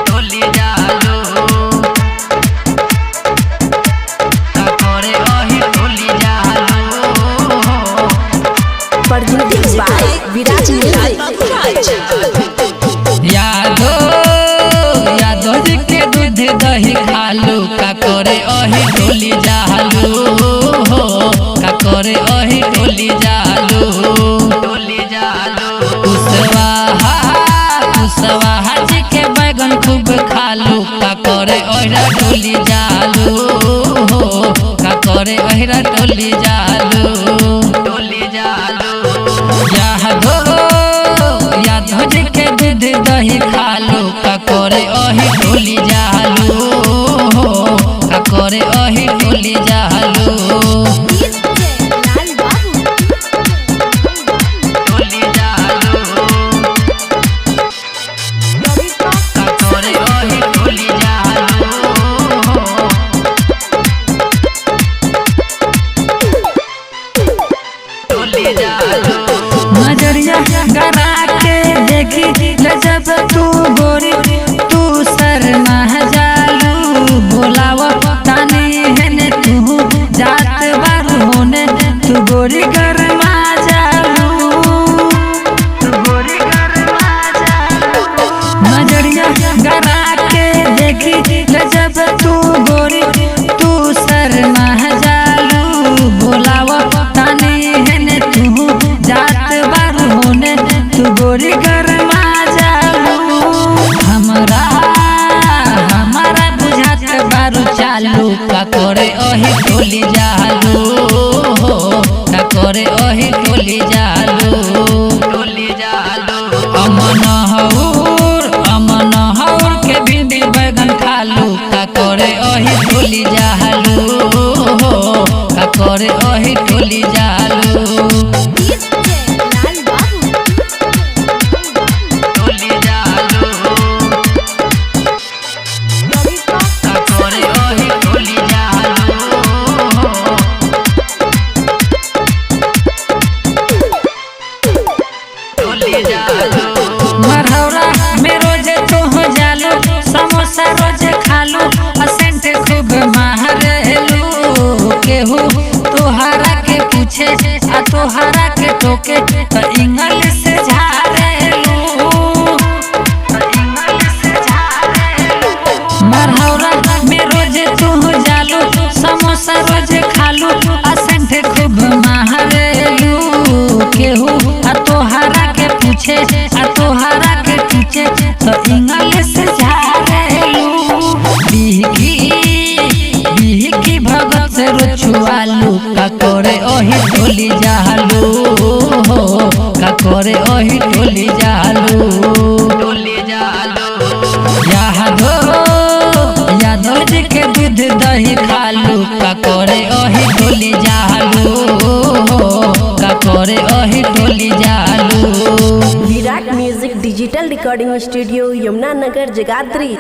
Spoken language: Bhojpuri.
टोली जालो का करे ओही टोली जालो। Presented by Viraj Music. यादो यादो जी के दूध दही खालू, का करे ओही टोली जालू हो, का करे ओही टोली जालू, टोली जालू। कुशवाहा कुशवाहा जी के बैगन खूब खालू, का करे ओहिरा टोली जालू हो, का करे ओहिरा टोली जालू, टोली जालू। यादो यादो जी के दूध दही खालू, का करे ओही टोली जालू हो, का करे ओही टोली जालू, टोली जालू, का करे ओही टोली जालू हो। टोली जालू। नजरिया गरा के देखी ले जब तू गोरी, तू शर्मा जालू, बोलाव तानी हेने तू जात बारू होने, तू गोरी गरमा जालू, तू गोरी गरमा जालू। नजरिया गरा के देखी ले जब तू गोरी, तू शर्मा जालू, बोलाव तानी हेने तू जात बारू होने, तू गोरी गरमा जालू। हमरा हमारा बुझात बारू चालू, का करे ओही टोली जालू हो, का करे ओही टोली जालू, टोली जालू। अमन हौर अमन हौर के भिंडी बैगन खालू, का करे ओही टोली जालू हो, का करे ओही टोली जालू, टोली जालू, का करे ओही टोली जालू हो। टोली जालू। मरहौरा में रोजे तू हो जालू, समोसा रोजे खालू, असेंट खूब मारेलू, केहू तोहरा के पूछे आ तोहरा के टोके त इंग्लिश झारेलू, त इंग्लिश झारेलू। मरहौरा में रोजे तू हो जालू, समोसा रोजे खालू, असेंट खूब मारेलू, केहू आ तोहरा के पूछे आ तोहरा के पूछे तो इंग्लिश झारेलू। बिहकी बिहकी भगत से रुछुआलू, का करे ओही टोली जालू हो, का करे ओही टोली जालू, टोली जालू। यादो यादो जी के दूध दही खालू, का करे ओही टोली जालू हो, का करे ओही टोली जालू। Virat Music Digital Recording Studio, Yamuna Nagar, Jagadhri.